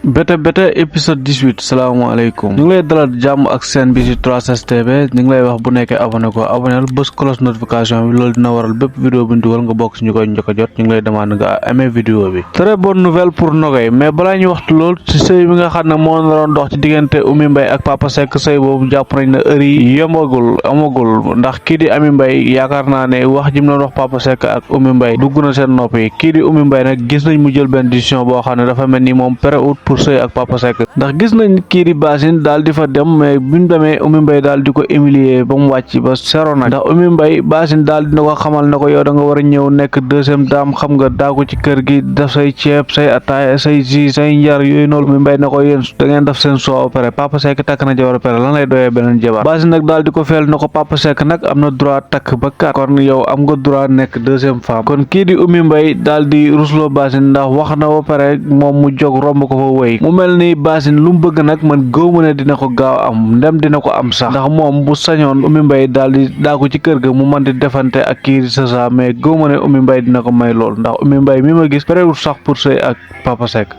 Bete épisode 18 salaamaaleykum ñu ngi lay dalal jàmm ak seen bi ci 3STV ñu ngi lay wax bu nekkee abonné ko abonné bës cloche notification bi loolu dina waral bépp vidéo bu ñu dugal nga bokk ci ñu koy njëkk a jot ñu ngi lay demande nga aimé vidéo bi. Très bonne nouvelle pour Nogay mais balaa ñu waxtu lool ci sëy bi nga xam ne moo naroon dox ci diggante Oumy Mbaye ak Papa Seck sëy boobu jàpp nañ ne heure yi yembagul amagul ndax kii di Amy Mbaye yaakaar naa ne wax ji mu doon wax Papa Seck ak Oumy Mbaye dugg na seen nopp yi kii di Oumy Mbaye nag gis nañ mu jël benn décision boo xam ne dafa mel ni moom prêt-out pour sëy ak Papa Seck ndax gis nañ kii di Basine daal di fa dem mais buñ demee Oumy Mbaye daal di ko humilier ba mu wàcc ba sero nag ndax Oumy Mbaye Basine daal dina ko xamal ne ko yow da nga war a ñëw nekk deuxième dame xam nga daagu ci kër gi def say ceeb say ataaya say ji say njar yooyu noonu Oumy Mbaye ne ko yéen da ngeen def seen soo pare Papa Seck takk na jabar pare lan lay doyee beneen jabar Basine nag daal di ko feel na ko Papa Seck nag am na droit takk ba kat kon yow am nga droit nekk deuxième femme kon kii di Oumy Mbaye daal di rusloo Basine ndax wax na ba pare moom mu jóg romb ko fa wéy mu mel ni Basine lu mu bëgg nag man gëwma ne dina ko gaaw am ndem dina ko am sax ndax moom bu sañoon Oumy Mbaye daal di daagu ci kër ga mu mën di defante ak kii di Sasa mais gëwma ne Oumy Mbaye dina ko may lool ndax Oumy Mbaye mi ma gis préwul sax pour sëy ak Papa Seck.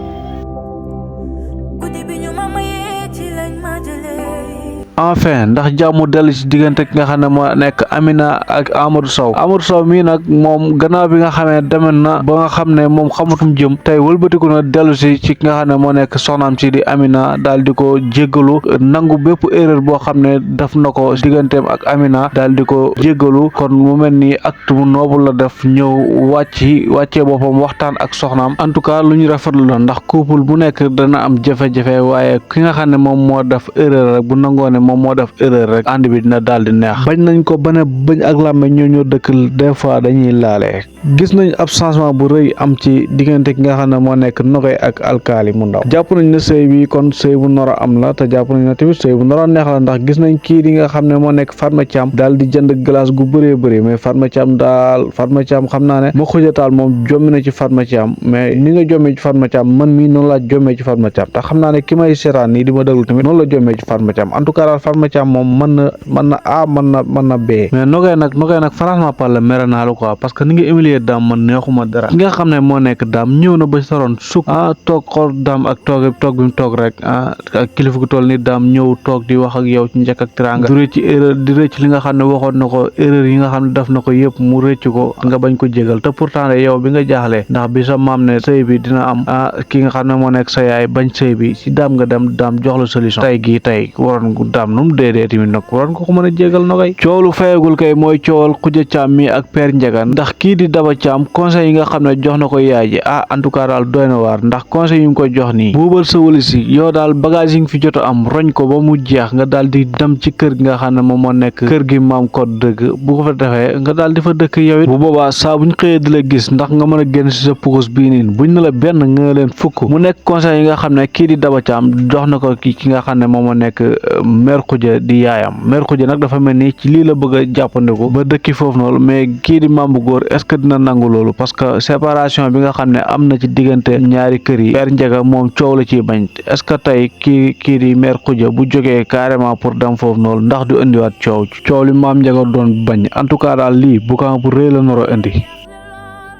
Enfin ndax jàmm dellu ci diggante ki nga xam ne moo nekk Amina ak Amadou Sow mii nag moom gannaaw bi nga xamee demen na ba nga xam ne moom xamatum jëm tey wëlbatiku na dellu si ci ki nga xam ne moo nekk soxnaam si di Amina daal di ko jéggalu nangu bépp erreur boo xam ne def na ko digganteem ak Amina daal di ko jéggalu kon mu mel ni acte bu noble la def ñëw wàccee boppam waxtaan ak soxnaam en tout cas lu ñu rafetlu la ndax couple bu nekk dana am jafe-jafe waaye ki nga xam ne moom moo def erreur rek bu nangoo ne moom moo def erreur rek ànd bi dina daal di neex bañ nañ ko ba ne bañ ak làmme ñoo dëkk des fois dañuy laale gis nañ ab changement bu rëy am ci diggante ki nga xam ne moo nekk Nogay ak alkaali mu ndaw jàpp nañ ne sëy bi kon sëy bu nar a am la te jàpp nañ ne tamit sëy bu nar a neex la ndax gis nañ kii di nga xam ne moo nekk Fatma Thiam daal di jënd glace gu bëree bëri mais Fatma Thiam xam naa ne ma xujataal moom jommi na ci Fatma Thiam mais ni nga jommee ci Fatma Thiam man mii noonu laa jommee ci Fatma Thiam te xam naa ne ki may seetaan nii di ma déglu tamit noonu la jommee ci Fatma Thiam en tout cas Fatma Thiam moom mën na A mën na B mais Nogay nag franchement parle mere naa la quoi parce que ni nga humilier Dame man neexuma dara ki nga xam ne moo nekk Dame ñëw na ba soroon suk toog xool Dame ak toog bi mu toog rek ak kilifa gu toll ni Dame ñëw toog di wax ak yow ci njëkk ak teraanga du rëcc erreur di rëcc li nga xam ne waxoon na ko erreur yi nga xam ne def na ko yëpp mu rëcc ko nga bañ ko jégal te pourtant yow bi nga jaaxlee ndax bi sa maam ne sëy bi dina am ki nga xam ne moo nekk sa yaay bañ sëy bi si Dame nga dem Dame jox la solution tey waroon Dame nu mu déedee tamit nag waroon ko mën a jégal Nogay coow lu fayagul kay mooy coowal Khoudia Thiam mi ak Père Ndiaga ndax kii di Daba Thiam conseil yi nga xam ne jox na ko yaay ji en tout cas daal doy na waar ndax conseil yi nga koy jox nii buubal sa wëli si yow daal bagage yi nga fi jot a am roñ ko ba mu jeex nga daal di dem ci kër gi nga xam ne moom moo nekk kër gi maam ko dëgg bu ko fa defee nga daal di fa dëkk yow it bu boobaa saa buñ xëyee di la gis ndax nga mën a génn si sa pukus bii niin buñ ne la benn nga leen fukk mu nekk conseil yi nga xam ne kii di Daba Thiam jox na ko ki nga xam ne moom moo nekk mère Khoudia di yaayam mère Khoudia nag dafa mel ni ci lii la bëgg a jàppandiku ba dëkki foofu noonu mais kii di Mambu Góor est-ce que dina nangu loolu parce que séparation bi nga xam ne am na ci diggante ñaari kër yi Père Ndiaga moom coow la ciy bañ est-ce que tey kii di mère Khoudia bu jógee carrément pour dem foofu noonu ndax du indiwaat coow li Maam Ndiaga doon bañ en tout cas daal lii bu bu rëy la noro indi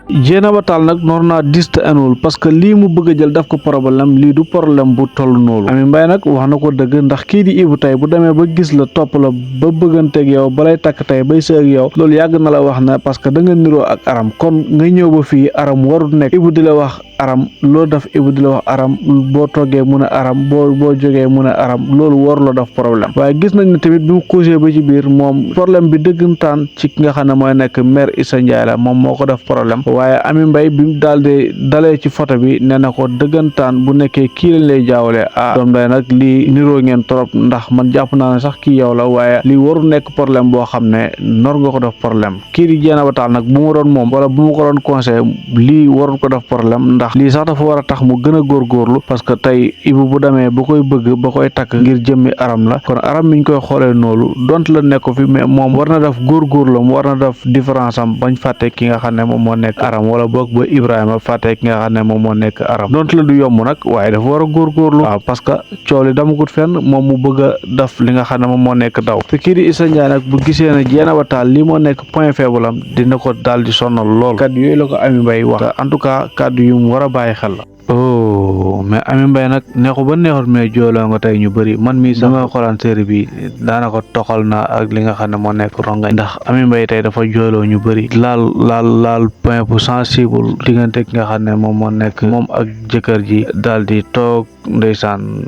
Dieynaba Tall nag noor naa diste enul parce que lii mu bëgg a jël def ko problème lii du problème bu toll noonu Amy Mbaye nag wax na ko dëgg ndax kii di Ibou tey bu demee ba gis la topp la ba bëgganteeg yow balay takk tey bay sëy ak yow loolu yàgg na la wax na parce que da nga niroo ak Aram kon nga ñëw ba fii Aram warut nekk Ibou di la wax Aram loolu daf Ibou di la wax Aram boo toggee mun a Aram boo jógee mun a Aram loolu waru la def problème waaye gis nañ ne tamit bi mu xuusee ba ci biir moom problème bi dëggantaan ci ki nga xam ne mooy nekk mère Issa Ndiaye la moom moo ko def problème waaye Amy Mbaye bi mu daal di dalee ci photo bi nee na ko dëggantaan bu nekkee kii lañ lay jaawale doom day nag lii niroo ngeen trop ndax man jàpp naa ne sax kii yow la waaye lii waru nekk problème boo xam ne nor nga ko def problème kii di Dieynaba Tall nag bu ma doon moom wala bu ma ko doon conseil lii waru ko def problème ndax lii sax dafa war a tax mu gën a góorgóorlu parce que tey Ibou bu demee ba koy bëgg ba koy takk ngir jëmmi Aram la kon Aram mi ñu koy xoolee noonu dont la nekk fi mais moom war na def góorgóorlu mu war na def différence am bañ fàtte ki nga xam ne moom moo nekk Aram wala boog ba Ibrahima fàtte ki nga xam ne moom moo nekk Aram dont la du yomb nag waaye dafa war a góorgóorlu waaw parce que coow li damagut fenn moom mu bëgg a def li nga xam ne moom moo nekk daw te kii di Issa Ndiaye nag bu gisee ne Dieynaba Tall lii moo nekk point faible am dina ko daal di sonal lool kàddu yooyu la ko Amy Mbaye wax en tout cas kàddu yu mu war a bàyyi xel la. oh mais Amy Mbaye nag neexu ba neexut mais jooloo nga tey ñu bëri man mii sama xolaan série bi daanaka toxal na ak li nga xam ne moo nekk rongañ ndax Amy Mbaye tey dafa jooloo ñu bëri laal point bu sensible diggante ki nga xam ne moom moo nekk moom ak jëkkër ji daal di toog ndeysaan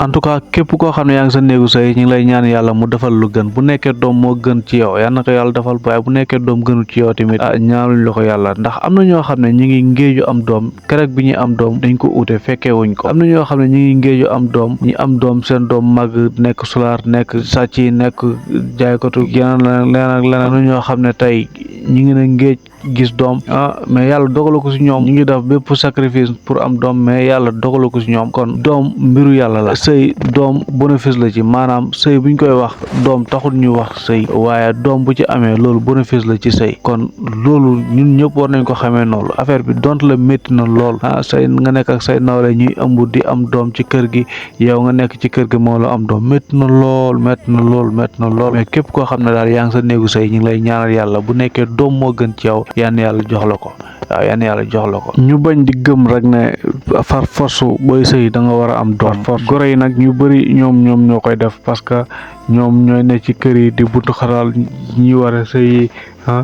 en tout cas képp koo xam ne yaa ngi sa néegu say ñu ngi lay ñaan yàlla mu defal lu gën bu nekkee doom moo gën ci yow yal na ko yàlla defal waaye bu nekkee doom gënu ci yow tamit ñaanuñ la ko yàlla ndax am na ñoo xam ne ñu ngi ngéeju am doom keroog bi ñuy am doom dañ ko ute fekkee wuñ ko am na ñoo xam ne ñu ngi ngéeju am doom ñi am doom seen doom màgg nekk solaar nekk sàcc nekk jaaykatu yeneen leneen am na ñoo xam ne tey ñu ngi ne ngéej gis doom mais yàlla dogalu ko si ñoom ñu ngi def bépp sacrifice pour am doom mais yàlla dogalu ko si ñoom kon doom mbiru yàlla la sëy doom bénéfice la ci maanaam sëy buñ koy wax doom taxul ñu wax sëy waaye doom bu ci amee loolu bénéfice la ci sëy kon loolu ñun ñëpp war nañ ko xamee noonu affaire bi dont la métti na lool say nga nekk ak say nawle ñuy ëmb di am doom ci kër gi yow nga nekk ci kër gi moo la am doom métti na lool mais képp koo xam ne daal yaa ngi sa néegu sëy ñu ngi lay ñaanal yàlla bu nekkee doom moo gën ci yow yan yàlla jox la ko waaw yan yàlla jox la ko ñu bañ di gëm rek ne far force booy sëy da nga war a am doom force gore yi nag ñu bëri ñoom ñoo koy def parce que ñoom ñooy ne ci kër yi di buntu xaral ñi war a sëy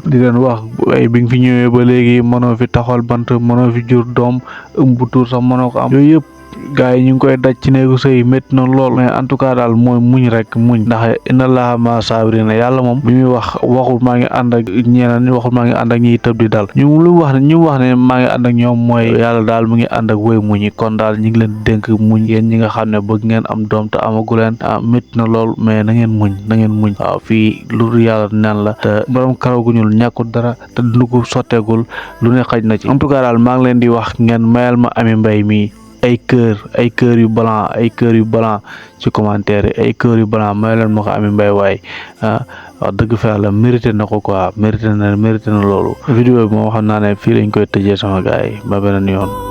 di leen wax ay bi nga fi ñëwee ba léegi mënoo fi taxawal bant mënoo fi jur doom ëmb tuur sax mënoo ko am yooyu yëpp gaa yi ñu ngi koy daj ci néegu sëy métti na lool mais en tout cas daal mooy muñ rek muñ ndax inna allaha ma saabirina yàlla moom bi muy wax waxul maa ngi ànd ak ñeneen waxul maa ngi ànd ak ñiy tëb di dal ñu lu wax ne maa ngi ànd ak ñoom mooy yàlla daal mu ngi ànd ak woy muñi kon daal ñu ngi leen dénk muñ yéen ñi nga xam ne bëgg ngeen am doom te amagu leen métti na lool mais na ngeen muñ waaw fii lu yàlla neen la te borom karaw gu ñuul ñàkkul dara te dund ko sotteegul lu ne xaj na ci en tout cas daal maa ngi leen di wax ngeen mayal ma Amy Mbaye mii ay cœur yu blanc ci commentaire ay cœur yu blanc may leen ma ko Amy Mbaye waaye wax dëgg fa yàlla mérité na ko quoi mérité na loolu vidéo bi moom xam naa ne fii lañ koy tëjee sama gars yi ba beneen yoon